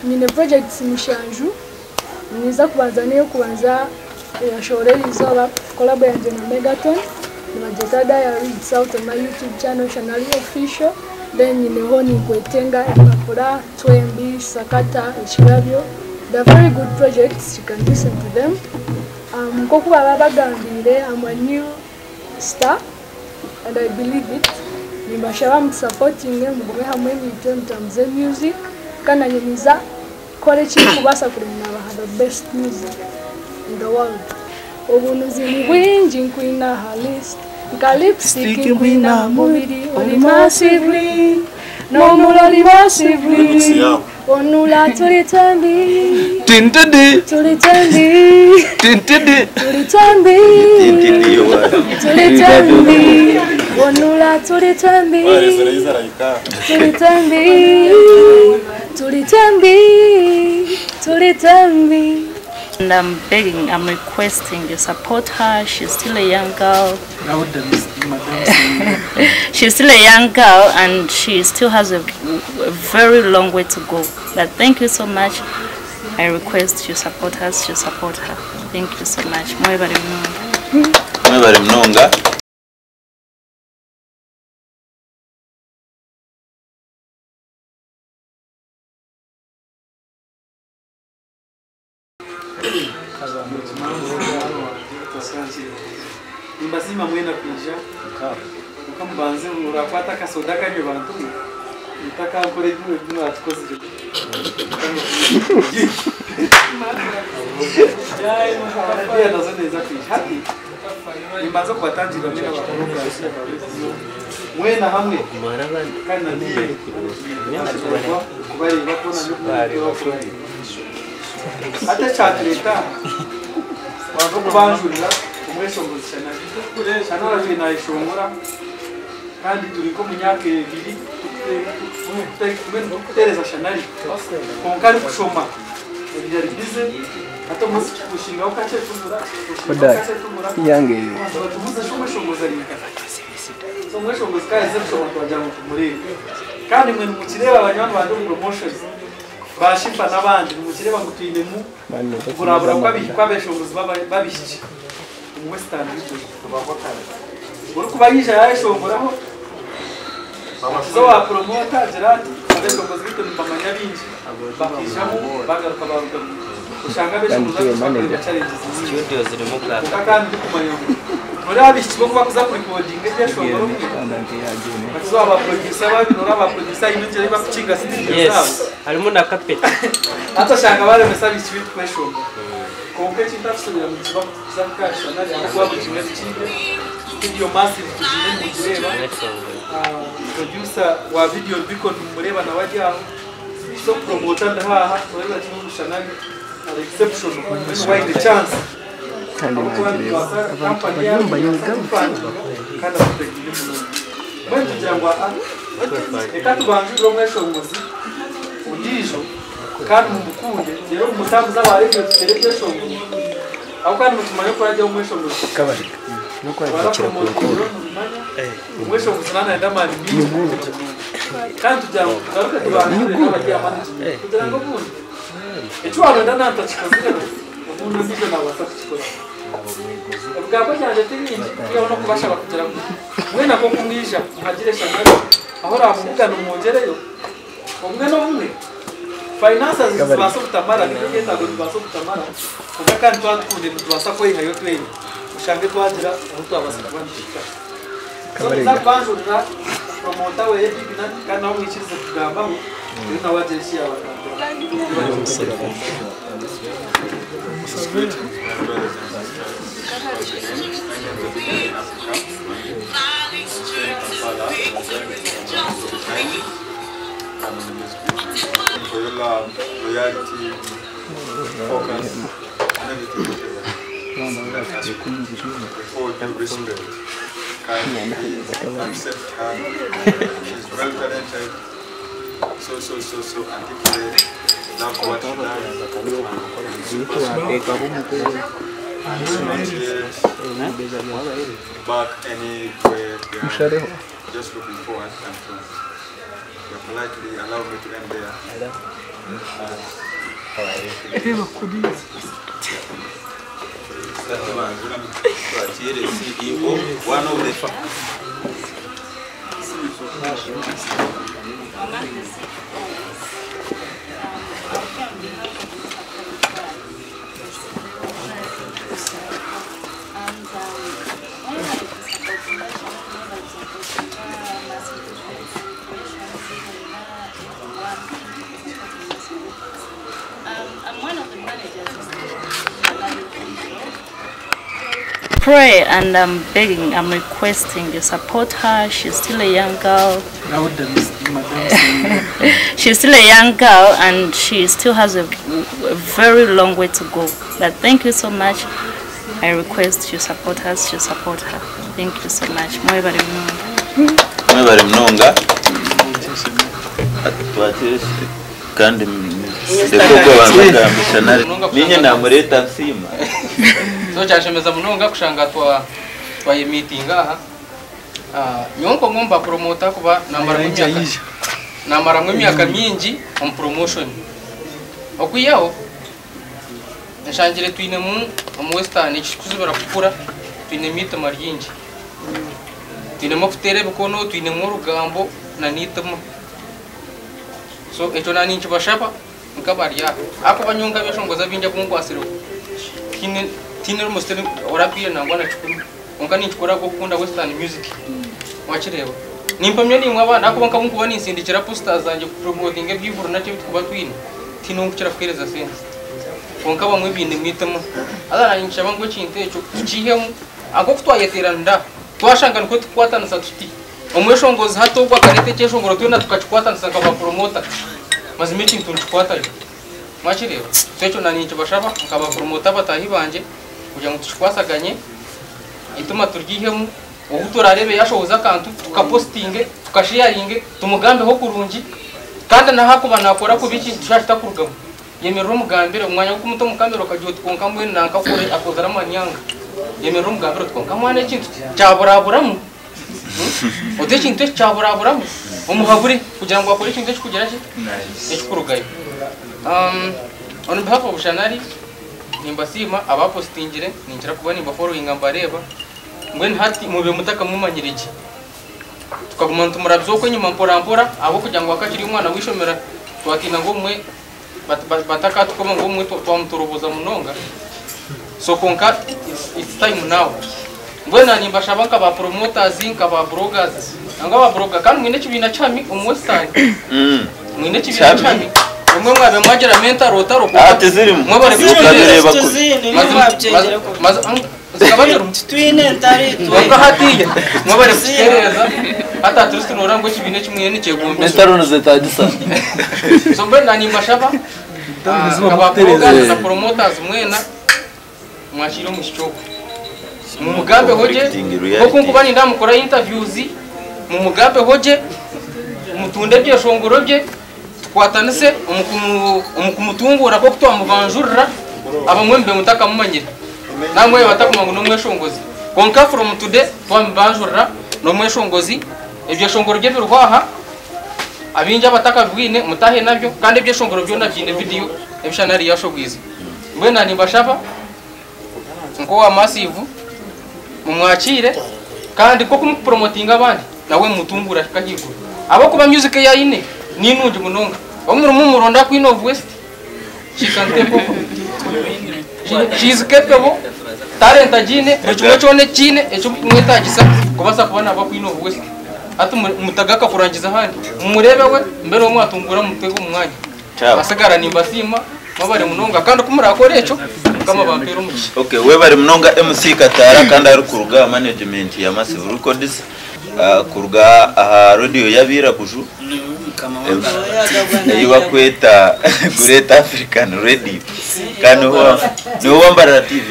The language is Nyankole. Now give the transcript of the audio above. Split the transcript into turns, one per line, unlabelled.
Nyine projects mushanju, ninza kubanza n'ey'okubanza eyashohora erizooba collabo yangye na Megaton nibagyeta Diary it's out on my YouTube channel Shanali Official then nyineho Ninkwetenga, Empapura, Twembi, Sakata, Ekirabyo they're very good projects you can listen to them Nk'oku baba bagambiire I'm a new star and I believe it nimbashaba mutusapotinge mugume hamwe naitwe mutambuze music kandi nanye ninza kukora ekindikubaasa kureba ngu nabaha the best music in the world. Obunuzi ni bwingi nkwine aha list nka lipstick nkwine aha mubiri ori massively N'onura ori massively Onura turi twembi Turi twembi Turi twembi Turi twembi Onura turi twembi Turi twembi Turi twembi Turi twembi.
And I'm begging, I'm requesting you support her, she's still a young girl. She's still a young girl and she still has a very long way to go. But thank you so much. I request you support us, you support her. Thank you so much. Mwebale munonga.
Mwebale munonga.
Nimbasiima mwena kwija kwonka mubanze orakwata akasoda akanywe bantu mwe mutakankora ebi mwatukozire. Biya nazo neeza kwija. Hati nimbanza kubatangirira mwena aba mwena hamwe kandi na DJ nashemererwa kubareeba kwona ndi Hati ekyatureeta aha kubanza okubanjurira omweshongozi Shanali. Shanali atwire nayeshongora kandi turi nk'omu myaka ebiri mbwenu turikuteereza Shanali kwonka arikushoma abaire ari bize hati omunsi kipushingaho kakye tubura kipushingaho kakye tubura kubanza batubuuze shi omweshongozi ari nkahi? So omweshongozi ku aherize kushoma twagira ngu tumureebe kandi imwe nimukireeba banywani bangye omu promotion. Ba Shifa n'abandi nimukireeba ngu twinemu okuburabura kw'abeshongozi b'abaishiki omu Western Region. Orikuba yaija yayeshongoraho akiza owa promota agira ati abeshongozi baitu nibamanya baingi bakaijamu bagaruka barugamu oshanga abeshongozi b'abaishiki barikureeba challenges nyingi kwonka kandi ndikumanya ngu Muri abaishiki bo kubakuza kurikodinga ebyeshongoro obumwe bakiza owa ba producer babiri ori aba producer haine engyera ei bakukinga studio
Yes,
zaabo
harimu na carpet.
Hati oshanga baremesa abaishiki baitu kweshongora. Kwonka eki ntakushobera ngu nikiba kuza kukaashusha nari ahabw'okuba buri kimwe tukiine studio massive tugiine nimugireeba producer wa video Rubicon nimumureeba nawe ari aho so promoter ndi haaha noreebera kimwe ngu Shanali ari exceptional mbwenu waine chance Ahabw'okuba nitubaasa kampani yaabo neebaasa kutufandinga kandi atutegiire munonga. Mbwenu tugira ngu aa reka tubanjurire omweshongozi ondiijo kandi mumukunde reero mumutambuze aha reediyo tuteere ebyeshongoro ahabw'okuba nimutumanya oku aragye omweshongozi. Twarapuromotinga nimumanya omweshongozi naaba nayenda amaani maingi kandi tugira ngu tugaruke tubanjurire n'abari aha management kugira ngu obundi eki waarenda naaba ntakikozireho Obundi ondiijo naabaasa kukikora. Ebigambo byangye ti bingi, kwihaho n'okubashaba kugira ngu mwena nk'oku mwija muhagire Shanali, ahu oraamubugane omwongyereyo. Obumwe n'obumwe, finances nizibaasa obutamara nainga ebyetaago nibibaasa obutamara, kwonka kandi twaba tukundire nitubaasa kweyihayo twena oshange twagira ahu twabaasa kuba nituhika. So ninza kubanjurira promota weye Big Nani kandi nawe omwikirize kugambaho reero nawe agire eki yaabagambira.
Twakire CEO, one of the
I'm one of the managers. Pray and I'm begging, I'm requesting you support her. She's still a young girl. She's still a young girl and she still has a very long way to go. But thank you so much. I request you support us, you support her. Thank you so much. Mwebale munonga.
Mwebale munonga. Twakire kandi ndekoko abantu nari ninye namureta nsima.
So cyashemeza munonga kushanga twa twaye meeting aha. Nyonko ngomba promoter kuba namara mu myaka mingi on promotion. Okuyaho nshangire twine mu western ekikuzibara kukura twine mitima ryingi. Twine mo kutere bikono twine mu rugambo na nitimo. So echo nani nkibashaba nkabarya ako banyonga byashongoza binja kunkwasiro. Kine tine musteri orabwiye nangwa na chikuru. Onka ninchikora gukunda western music. Wakireba. Nimpamye nimwe abana ako banka nkuba ninsindikira posters zanje promoting ebyivuro nacyo bitukuba twine. Tino nkukira kuhereza sense. Onka bamwe binde mwitemo. Azana ninchaba ngo kintu echo tukihemu ako kutwayeterana twashanga nko tukwatanisa tuti. Omweshongozi hato ogwa karete kyeshongoro twena tukachikwatanisa nka ba promoter. Mazima ekintu nkikwatayo. Mwakireba. Ekyo nani nkibashaba nka ba promoter batahi banje kugira ngo tukikwasaganye ituma turyihemu obu turarebe yashoboza akantu tukapostinge tukasharinge tumugambeho kurungi kandi nahakuba nakora kubiki tushashita kurugamo yemerera umugambire umwanya wo kumuta mukambiro kagiye tukonka mbwe nanka kore akozara amanyanga yemerera umugambire tukonka mwana ekintu cyaburaburamu ote ekintu cyaburaburamu umuhabure kugira ngo akore ekintu ekikugira ki ekikurugayo. On behalf of Shanari nimbasima abapostingire ninjira kuba nimba following mbareba mbwen hati mube mutaka mumanyiriki tukaguma tumurabyo ko nyuma mpora mpora abo kugira ngo akakiri umwana wishomera twatina ngo mwe bataka tukoma ngo mwe twamuturubuza munonga. So konka it's time now. Mbona nimbashaba nka ba promoters nka ba bloggers nanga ba blogger kandi mwine kibina cyami umwestern mwine kibina cyami umwe mwabe mwagira mental rotaro
atizirimu
mwabare
kukareba
twine ntari
twakahatiye mwabare kutereza hata turusinora ngo kibine kimwe n'ikegombe
mental rozetadisa.
So mbona nimbashaba aba bloggers na promoters mwena mwashiro mu mu mugambe hoje ko nkuba ninda mukora interviews mu mugambe hoje mutunde byeshongoro bye tukwatanise umukumutungura ko kutwamubanjurira abamwe mbe mutaka mumanyira namwe batakuma ngo nomweshongozi konka from today twamubanjurira nomweshongozi ebyo shongoro bye birwaha abinja bataka bwine mutahe nabyo kandi ebyo shongoro byo nabyine video ebishanari yashogwiza mbwe nimbashaba nko wa massive mumwakire kandi ko kumupromotinga abandi nawe mutungura kagigura abo kuba music ya ine ninungi munonga omuri mumuronda Queen of West she can take over. She is capable talent ajine ekimwe kyone kine ekyo mwetagisa kubasa kubana aba Queen of West ati mutagaka kurangiza handi mumurebe we mbere wo mwatungura mutego umwanya asigara nimbasima mabare munonga kandi kumurakora echo kama bampera umuki.
Okay, we bari munonga MC Katara kandi ari kuruga management ya Massive Records kuruga aha radio yabira kuju yiwa kweta Great African Radio kandi ho ni wambara TV.